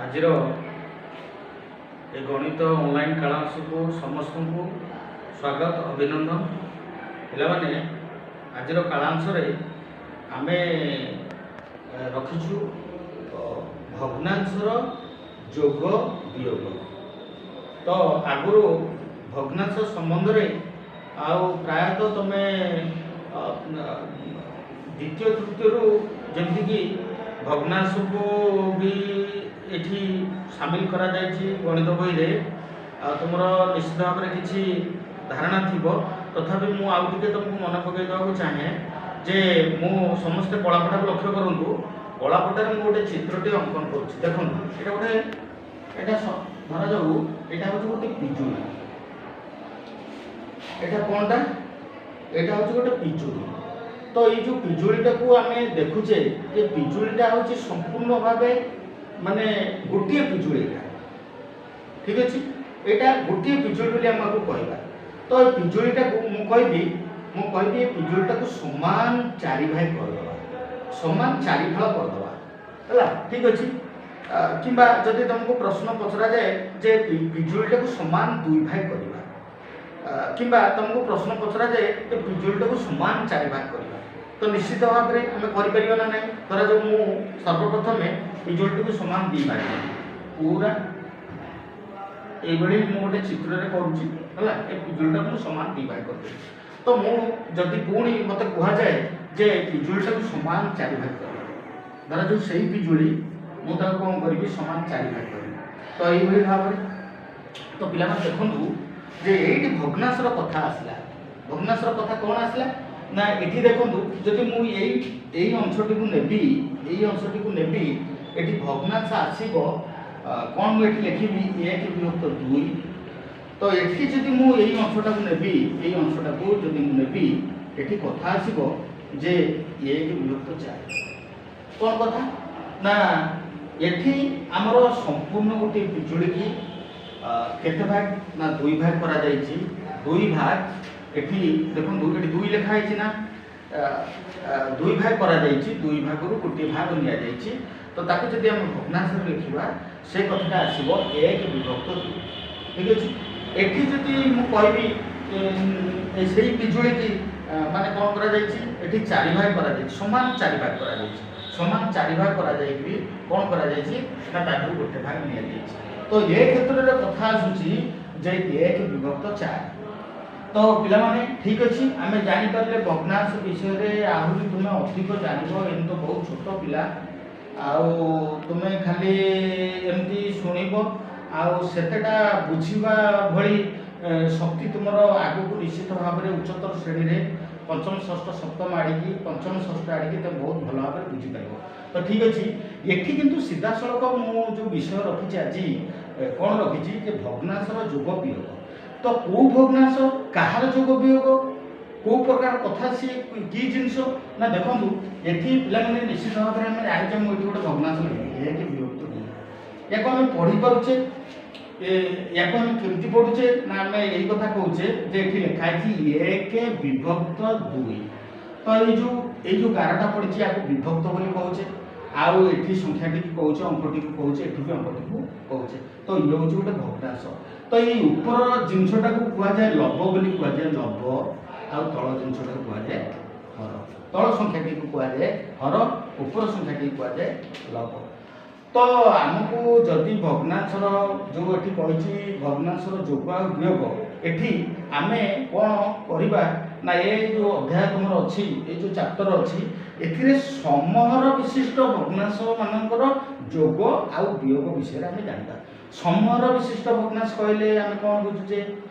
ଆଜିର ଏ ଗଣିତ ଅନଲାଇନ୍ କ୍ଲାସକୁ ସମସ୍ତଙ୍କୁ ସ୍ୱାଗତ, ଅଭିନନ୍ଦନ। ପିଲାମାନେ, ଆଜିର କାଳାଂଶରେ ଆମେ ରଖିଛୁ ଭଗ୍ନାଂଶର ଯୋଗ ବିୟୋଗ। ତ ଆଗରୁ ଭଗ୍ନାଂଶ ସମ୍ବନ୍ଧରେ ଆଉ ପ୍ରାୟତଃ ତୁମେ ଦ୍ୱିତୀୟ ତୃତୀୟରୁ ଯେମିତିକି ଭଗ୍ନାଂଶକୁ ବି ଏଠି ସାମିଲ କରାଯାଇଛି ଗଣିତ ବହିରେ, ଆଉ ତୁମର ନିଶ୍ଚିତ ଭାବରେ କିଛି ଧାରଣା ଥିବ। ତଥାପି ମୁଁ ଆଉ ଟିକେ ତୁମକୁ ମନେ ପକାଇ ଦେବାକୁ ଚାହେଁ ଯେ ମୁଁ ସମସ୍ତେ କଳାପଟାକୁ ଲକ୍ଷ୍ୟ କରନ୍ତୁ। କଳାପଟାରେ ମୁଁ ଗୋଟେ ଚିତ୍ରଟି ଅଙ୍କନ କରୁଛି। ଦେଖନ୍ତୁ, ଏଇଟା ଗୋଟେ ଏଇଟା ଧରାଯାଉ ଏଇଟା ହେଉଛି ଗୋଟେ ପିଜୁଳି। ଏଇଟା କ'ଣଟା? ଏଇଟା ହେଉଛି ଗୋଟେ ପିଜୁଳି। ତ ଏଇ ଯେଉଁ ପିଜୁଳିଟାକୁ ଆମେ ଦେଖୁଛେ ଯେ ପିଜୁଳିଟା ହେଉଛି ସମ୍ପୂର୍ଣ୍ଣ ଭାବେ ମାନେ ଗୋଟିଏ ପିଜୁଳି ଏଇଟା। ଠିକ୍ ଅଛି, ଏଇଟା ଗୋଟିଏ ପିଜୁଳି ବୋଲି ଆମେ ଆକୁ କହିବା। ତ ଏଇ ପିଜୁଳିଟାକୁ ମୁଁ କହିବି ଏ ପିଜୁଳିଟାକୁ ସମାନ ଚାରି ଭାଗ କରିଦେବା, ସମାନ ଚାରି ଫାଳ କରିଦେବା। ହେଲା, ଠିକ୍ ଅଛି। କିମ୍ବା ଯଦି ତୁମକୁ ପ୍ରଶ୍ନ ପଚରାଯାଏ ଯେ ପିଜୁଳିଟାକୁ ସମାନ ଦୁଇ ଭାଗ କରିବା, କିମ୍ବା ତୁମକୁ ପ୍ରଶ୍ନ ପଚରାଯାଏ ଯେ ପିଜୁଳିଟାକୁ ସମାନ ଚାରି ଭାଗ କରିବା, ତ ନିଶ୍ଚିତ ଭାବରେ ଆମେ କରିପାରିବା ନା ନାହିଁ? ଧରାଯାଉ ମୁଁ ସର୍ବପ୍ରଥମେ ପିଜୁଳିଟିକୁ ସମାନ ଦୁଇ ଭାଗ କରିବି। ପୁରା ଏଇଭଳି ମୁଁ ଗୋଟେ ଚିତ୍ରରେ କରୁଛି। ହେଲା, ଏ ପିଜୁଳିଟାକୁ ମୁଁ ସମାନ ଦୁଇ ଭାଗ କରିଦେବି। ତ ମୁଁ ଯଦି ପୁଣି ମୋତେ କୁହାଯାଏ ଯେ ପିଜୁଳିଟାକୁ ସମାନ ଚାରି ଭାଗ କରିବା, ଧରାଯାଉ ସେଇ ପିଜୁଳି ମୁଁ ତାକୁ କ'ଣ କରିବି? ସମାନ ଚାରି ଭାଗ କରିବି। ତ ଏଇଭଳି ଭାବରେ ତ ପିଲାମାନେ ଦେଖନ୍ତୁ ଯେ ଏଇଠି ଭଗ୍ନାଂଶର କଥା ଆସିଲା। ଭଗ୍ନାଂଶର କଥା କ'ଣ ଆସିଲା ନା, ଏଠି ଦେଖନ୍ତୁ, ଯଦି ମୁଁ ଏଇ ଅଂଶଟିକୁ ନେବି, ଏଇ ଅଂଶଟିକୁ ନେବି, ଏଠି ଭଗ୍ନାଂଶ ଆସିବ କ'ଣ? ମୁଁ ଏଠି ଲେଖିବି 1 ବିଭକ୍ତ 2। ତ ଏଠି ଯଦି ମୁଁ ଏଇ ଅଂଶଟାକୁ ନେବି, ଏଇ ଅଂଶଟାକୁ ଯଦି ମୁଁ ନେବି, ଏଠି କଥା ଆସିବ ଯେ 1 ବିଭକ୍ତ 4। କ'ଣ କଥା ନା, ଏଠି ଆମର ସମ୍ପୂର୍ଣ୍ଣ ଗୋଟିଏ ପିଜୁଳିକି କେତେ ଭାଗ ନା ଦୁଇ ଭାଗ କରାଯାଇଛି, ଦୁଇ ଭାଗ। ଏଠି ଦେଖନ୍ତୁ, ଏଠି ଦୁଇ ଲେଖା ହେଇଛି ନା, ଦୁଇ ଭାଗ କରାଯାଇଛି, ଦୁଇ ଭାଗରୁ ଗୋଟିଏ ଭାଗ ନିଆଯାଇଛି। ତ ତାକୁ ଯଦି ଆମେ ଭଗ୍ନାଂଶରେ ଲେଖିବା, ସେ କଥାଟା ଆସିବ 1 ବିଭକ୍ତ 2। ଠିକ୍ ଅଛି। ଏଠି ଯଦି ମୁଁ କହିବି ସେଇ ପିଜୁଳିକି ମାନେ କ'ଣ କରାଯାଇଛି? ଏଠି ଚାରି ଭାଗ କରାଯାଇଛି, ସମାନ ଚାରି ଭାଗ କରାଯାଇଛି। ସମାନ ଚାରି ଭାଗ କରାଯାଇକି କ'ଣ କରାଯାଇଛି ନା, ତା ଦେହରୁ ଗୋଟେ ଭାଗ ନିଆଯାଇଛି। ତ ଏ କ୍ଷେତ୍ରରେ କଥା ଆସୁଛି ଯେ 1 ବିଭକ୍ତ 4। ତ ପିଲାମାନେ, ଠିକ୍ ଅଛି, ଆମେ ଜାଣିପାରିଲେ ଭଗ୍ନାଂଶ ବିଷୟରେ। ଆହୁରି ତୁମେ ଅଧିକ ଜାଣିବ। ଏମିତି ତ ବହୁତ ଛୋଟ ପିଲା, ଆଉ ତୁମେ ଖାଲି ଏମିତି ଶୁଣିବ, ଆଉ ସେତେଟା ବୁଝିବା ଭଳି ଶକ୍ତି ତୁମର ଆଗକୁ ନିଶ୍ଚିତ ଭାବରେ ଉଚ୍ଚତର ଶ୍ରେଣୀରେ ପଞ୍ଚମ, ଷଷ୍ଠ, ସପ୍ତମ ଆଡ଼ିକି, ପଞ୍ଚମ, ଷଷ୍ଠ ଆଡ଼ିକି ତୁମେ ବହୁତ ଭଲ ଭାବରେ ବୁଝିପାରିବ। ତ ଠିକ୍ ଅଛି, ଏଠି କିନ୍ତୁ ସିଧାସଳଖ ମୁଁ ଯେଉଁ ବିଷୟ ରଖିଛି ଆଜି, କ'ଣ ରଖିଛି ଯେ ଭଗ୍ନାଂଶର ଯୋଗ ବିୟୋଗ। ତ କେଉଁ ଭଗ୍ନାଂଶ, କାହାର ଯୋଗ ବିୟୋଗ, କେଉଁ ପ୍ରକାର କଥା, ସିଏ କି ଜିନିଷ ନା, ଦେଖନ୍ତୁ ଏଠି ପିଲାମାନେ, ନିଶ୍ଚିତ ଭାବରେ ଆମେ ଜାଣିଛେ। ମୁଁ ଏଠି ଗୋଟେ ଭଗ୍ନାଂଶ ଲେଖିଲି 1 ବିଭକ୍ତ 2। ୟାକୁ ଆମେ ପଢ଼ିପାରୁଛେ। ୟାକୁ ଆମେ କେମିତି ପଢ଼ୁଛେ ନା, ଆମେ ଏଇ କଥା କହୁଛେ ଯେ ଏଠି ଲେଖା ହେଇଛି 1 ବିଭକ୍ତ 2। ତ ଏଇ ଯେଉଁ ଗାରଟା ପଡ଼ିଛି, ୟାକୁ ବିଭକ୍ତ ବୋଲି କହୁଛେ, ଆଉ ଏଠି ସଂଖ୍ୟାଟିକୁ କହୁଛେ, ଅଙ୍କଟିକୁ କହୁଛେ, ଏଠି ବି ଅଙ୍କଟିକୁ କହୁଛେ। ତ ଇଏ ହେଉଛି ଗୋଟେ ଭଗ୍ନାଂଶ। ତ ଏଇ ଉପର ଜିନିଷଟାକୁ କୁହାଯାଏ ଲବ ବୋଲି କୁହାଯାଏ ଲବ, ଆଉ ତଳ ଜିନିଷଟାକୁ କୁହାଯାଏ ହର। ତଳ ସଂଖ୍ୟାଟିକୁ କୁହାଯାଏ ହର, ଉପର ସଂଖ୍ୟାଟିକୁ କୁହାଯାଏ ଲବ। ତ ଆମକୁ ଯଦି ଭଗ୍ନାଂଶର ଯେଉଁ ଏଠି କହିଛି ଭଗ୍ନାଂଶର ଯୋଗ ଆଉ ବିୟୋଗ, ଏଠି ଆମେ କ'ଣ କରିବା ନା, ଏ ଯେଉଁ ଅଧ୍ୟାୟ ତୁମର ଅଛି, ଏଇ ଯେଉଁ ଚାପ୍ଟର ଅଛି, ଏଥିରେ ସମହର ବିଶିଷ୍ଟ ଭଗ୍ନାଂଶ ମାନଙ୍କର ଯୋଗ ଆଉ ବିୟୋଗ ବିଷୟରେ ଆମେ ଜାଣିବା। ସମହର ବିଶିଷ୍ଟ ଭଗ୍ନାଂଶ କହିଲେ ଆମେ କ'ଣ ବୁଝୁଛେ?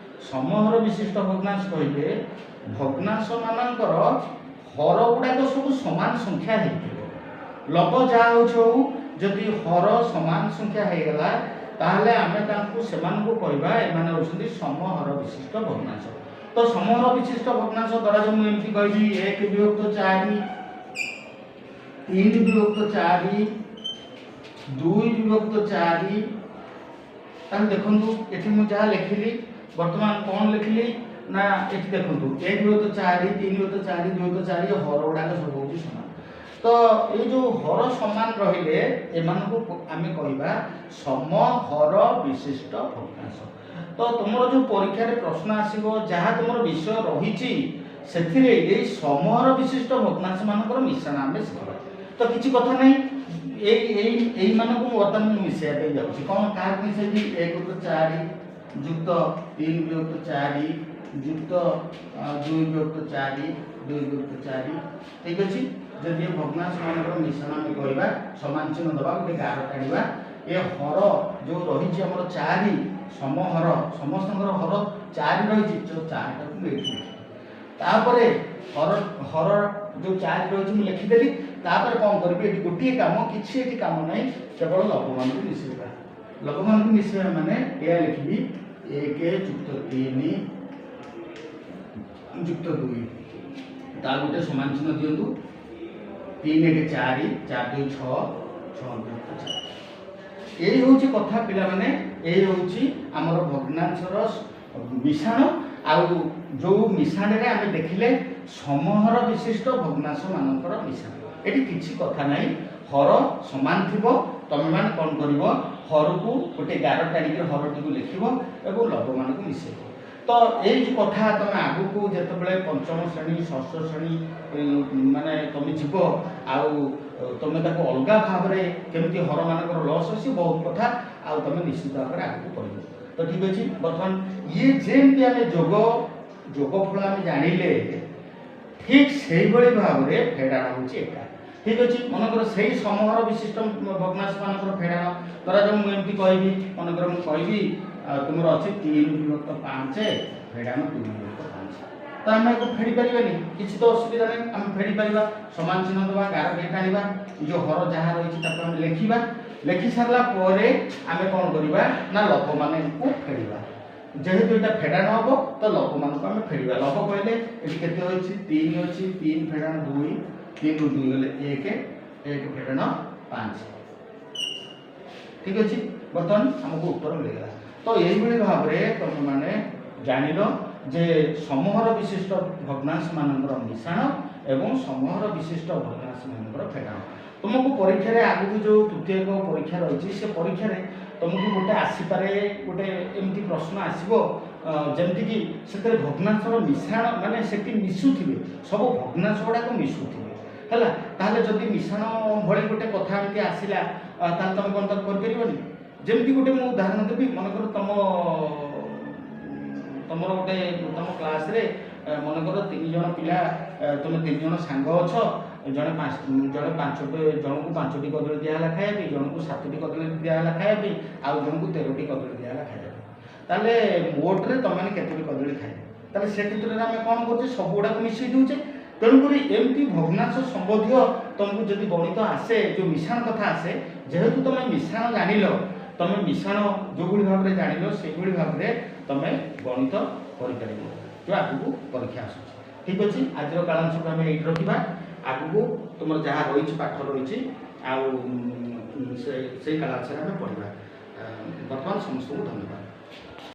ସମହର ବିଶିଷ୍ଟ ଭଗ୍ନାଂଶ କହିଲେ ଭଗ୍ନାଂଶ ମାନଙ୍କର ହର ଗୁଡ଼ାକ ସବୁ ସମାନ ସଂଖ୍ୟା ହେଇଥିବ। ଲବ ଯାହା ହେଉଛି ହଉ, ଯଦି ହର ସମାନ ସଂଖ୍ୟା ହେଇଗଲା, ତାହେଲେ ଆମେ ତାଙ୍କୁ ସେମାନଙ୍କୁ କହିବା ଏମାନେ ହେଉଛନ୍ତି ସମହର ବିଶିଷ୍ଟ ଭଗ୍ନାଂଶ। ତ ସମହର ବିଶିଷ୍ଟ ଭଗ୍ନାଂଶ ଧରାଯାଉ ମୁଁ ଏମିତି କହିବି 1 ବିଭକ୍ତ 4, 3 ବିଭକ୍ତ 4, 2 ବିଭକ୍ତ 4। ତାହେଲେ ଦେଖନ୍ତୁ, ଏଠି ମୁଁ ଯାହା ଲେଖିଲି ବର୍ତ୍ତମାନ, କ'ଣ ଲେଖିଲି ନା, ଏଠି ଦେଖନ୍ତୁ, 1 ବିଭକ୍ତ 4, 3 ବିଭକ୍ତ 4, 2 ବିଭକ୍ତ 4, ହର ଗୁଡ଼ାକ ସବୁ ହେଉଛି ସମାନ। ତ ତ ଏଇ ଯେଉଁ ହର ସମାନ ରହିଲେ ଏମାନଙ୍କୁ ଆମେ କହିବା ସମହର ବିଶିଷ୍ଟ ଭଗ୍ନାଂଶ। ତ ତୁମର ଯେଉଁ ପରୀକ୍ଷାରେ ପ୍ରଶ୍ନ ଆସିବ, ଯାହା ତୁମର ବିଷୟ ରହିଛି, ସେଥିରେ ଏଇ ସମହର ବିଶିଷ୍ଟ ଭଗ୍ନାଂଶ ମାନଙ୍କର ମିଶ୍ରଣ ଆମେ ଶିଖିବା। ତ କିଛି କଥା ନାହିଁ, ଏଇ ଏଇ ଏଇମାନଙ୍କୁ ମୁଁ ବର୍ତ୍ତମାନ ମୁଁ ମିଶାଇବା ପାଇଁ ଯାଉଛି। କ'ଣ, କାହାକୁ ମିଶାଇବି? 1 ତ 4 ଯୁକ୍ତ 3 ବିଭକ୍ତ 4 ଯୁକ୍ତ 2 ବିଭକ୍ତ 4, 2 ବିଭକ୍ତ 4। ଠିକ୍ ଅଛି। ଯଦି ଏ ଭଗ୍ନାଂଶ ମାନଙ୍କର ମିଶ୍ରଣ ଆମେ କହିବା, ସମାନ ଚିହ୍ନ ଦେବା, ଗୋଟେ ଗାର ଟାଣିବା। ଏ ହର ଯେଉଁ ରହିଛି ଆମର 4, ସମହର, ସମସ୍ତଙ୍କର ହର 4 ରହିଛି, ତ 4ଟାକୁ ମୁଁ ଏଇଠି ଲେଖିବି। ତାପରେ ହର ହର ଯେଉଁ 4 ରହିଛି ମୁଁ ଲେଖିଦେଲି। ତାପରେ କ'ଣ କରିବି? ଏଠି ଗୋଟିଏ କାମ, କିଛି ଏଠି କାମ ନାହିଁ, କେବଳ ଲବମାନଙ୍କୁ ମିଶାଇବା। ଲବମାନଙ୍କୁ ମିଶାଇବା ମାନେ ଏହା ଲେଖିବି, 1 ଯୁକ୍ତ 3 ଯୁକ୍ତ 2। ତା ଗୋଟେ ସମାନ ଚିହ୍ନ ଦିଅନ୍ତୁ। 3 1 4, 4 2 6, 6 ବିଭକ୍ତ 4। ଏଇ ହେଉଛି କଥା ପିଲାମାନେ, ଏଇ ହେଉଛି ଆମର ଭଗ୍ନାଂଶର ମିଶାଣ। ଆଉ ଯେଉଁ ମିଶାଣରେ ଆମେ ଦେଖିଲେ ସମହର ବିଶିଷ୍ଟ ଭଗ୍ନାଂଶ ମାନଙ୍କର ମିଶାଣ, ଏଠି କିଛି କଥା ନାହିଁ। ହର ସମାନ ଥିବ, ତମେମାନେ କ'ଣ କରିବ? ହରକୁ ଗୋଟେ ଗାର ଟାଣିକି ହରଟିକୁ ଲେଖିବ ଏବଂ ଲବମାନଙ୍କୁ ମିଶାଇବ। ତ ଏଇ ଯେଉଁ କଥା, ତମେ ଆଗକୁ ଯେତେବେଳେ ପଞ୍ଚମ ଶ୍ରେଣୀ, ଷଷ୍ଠ ଶ୍ରେଣୀ ମାନେ ତମେ ଯିବ, ଆଉ ତମେ ତାକୁ ଅଲଗା ଭାବରେ କେମିତି ହରମାନଙ୍କର ଲସ୍ ଅଛି, ବହୁତ କଥା, ଆଉ ତମେ ନିଶ୍ଚିତ ଭାବରେ ଆଗକୁ ପଢ଼ିବ। ତ ଠିକ୍ ଅଛି। ବର୍ତ୍ତମାନ ଇଏ ଯେମିତି ଆମେ ଯୋଗଫଳ ଆମେ ଜାଣିଲେ, ଠିକ୍ ସେଇଭଳି ଭାବରେ ଫେଡ଼ାଣ ହେଉଛି ଏକା। ଠିକ୍ ଅଛି। ମନେକର ସେଇ ସମହର ବିଶିଷ୍ଟ ଭଗ୍ନାଂଶ ମାନଙ୍କର ଫେଡ଼ାଣ ଧରାଯାଉ ମୁଁ ଏମିତି କହିବି, ମନେକର ମୁଁ କହିବି ତୁମର ଅଛି 3 ବିଭକ୍ତ 5 ଫେଡ଼ାଣ 2 ବିଭକ୍ତ 5। ତ ଆମେ ଏକୁ ଫେଡ଼ି ପାରିବାନି? କିଛି ତ ଅସୁବିଧା ନାହିଁ, ଆମେ ଫେଡ଼ି ପାରିବା। ସମାନ ଚିହ୍ନ ଦେବା, ଗାର ଟିକେ ଟାଣିବା, ଏ ଯେଉଁ ହର ଯାହା ରହିଛି ତାକୁ ଆମେ ଲେଖିବା। ଲେଖି ସାରିଲା ପରେ ଆମେ କ'ଣ କରିବା ନା ଲବମାନଙ୍କୁ ଫେଡ଼ିବା। ଯେହେତୁ ଏଇଟା ଫେଡ଼ାଣ ହେବ, ତ ଲବମାନଙ୍କୁ ଆମେ ଫେଡ଼ିବା। ଲବ କହିଲେ ଏଠି କେତେ ଅଛି? 3 ଅଛି। 3 ଫେଡ଼ାଣ 2, 3ରୁ 2 ଗଲେ 1, 1 ଫେଡ଼ାଣ 5। ଠିକ୍ ଅଛି। ବର୍ତ୍ତମାନ ଆମକୁ ଉତ୍ତର ମିଳିଗଲା। ତ ଏଇଭଳି ଭାବରେ ତୁମେମାନେ ଜାଣିଲ ଯେ ସମହର ବିଶିଷ୍ଟ ଭଗ୍ନାଂଶ ମାନଙ୍କର ମିଶାଣ ଏବଂ ସମହର ବିଶିଷ୍ଟ ଭଗ୍ନାଂଶ ମାନଙ୍କର ଫେଡ଼ାଣ। ତୁମକୁ ପରୀକ୍ଷାରେ ଆଗକୁ ଯେଉଁ ତୃତୀୟ ଏକ ପରୀକ୍ଷା ରହିଛି, ସେ ପରୀକ୍ଷାରେ ତୁମକୁ ଗୋଟେ ଆସିପାରେ, ଗୋଟେ ଏମିତି ପ୍ରଶ୍ନ ଆସିବ, ଯେମିତିକି ସେଥିରେ ଭଗ୍ନାଂଶର ମିଶାଣ ମାନେ ସେଠି ମିଶୁଥିବେ, ସବୁ ଭଗ୍ନାଂଶ ଗୁଡ଼ାକ ମିଶୁଥିବେ। ହେଲା, ତାହେଲେ ଯଦି ମିଶାଣ ଭଳି ଗୋଟେ କଥା ଏମିତି ଆସିଲା, ତାହେଲେ ତୁମେ କ'ଣ ତାକୁ କରିପାରିବନି? ଯେମିତି ଗୋଟେ ମୁଁ ଉଦାହରଣ ଦେବି। ମନେକର ତମର ଗୋଟେ ତମ କ୍ଲାସରେ ମନେକର ତିନି ଜଣ ପିଲା, ତମେ ତିନି ଜଣ ସାଙ୍ଗ ଅଛ। ଜଣେ ପାଞ୍ଚଟି, ଜଣକୁ 5ଟି କଦଳୀ ଦିଆହେଲା ଖାଇବା ପାଇଁ, ଜଣକୁ 7ଟି କଦଳୀ ଦିଆହେଲା ଖାଇବା ପାଇଁ, ଆଉ ଜଣକୁ 13ଟି କଦଳୀ ଦିଆହେଲା ଖାଇବା ପାଇଁ। ତାହେଲେ ମୋଟରେ ତମେମାନେ କେତୋଟି କଦଳୀ ଖାଇବ? ତାହେଲେ ସେ କ୍ଷେତ୍ରରେ ଆମେ କ'ଣ କରୁଛେ? ସବୁ ଗୁଡ଼ାକୁ ମିଶାଇ ଦେଉଛେ। ତେଣୁକରି ଏମିତି ଭଗ୍ନାଂଶ ସମ୍ବନ୍ଧୀୟ ତମକୁ ଯଦି ଗଣିତ ଆସେ, ଯେଉଁ ମିଶାଣ କଥା ଆସେ, ଯେହେତୁ ତମେ ମିଶାଣ ଜାଣିଲ, ତମେ ମିଶାଣ ଯେଉଁଭଳି ଭାବରେ ଜାଣିଲ, ସେଇଭଳି ଭାବରେ ତମେ ଗଣିତ କରିପାରିବ ଯେଉଁ ଆଗକୁ ପରୀକ୍ଷା ଆସୁଛି। ଠିକ୍ ଅଛି। ଆଜିର କାଳାଂଶକୁ ଆମେ ଏଇଠି ରଖିବା। ଆଗକୁ ତୁମର ଯାହା ରହିଛି ପାଠ ରହିଛି, ଆଉ ସେଇ କାଳାଂଶରେ ଆମେ ପଢ଼ିବା। ବର୍ତ୍ତମାନ ସମସ୍ତଙ୍କୁ ଧନ୍ୟବାଦ।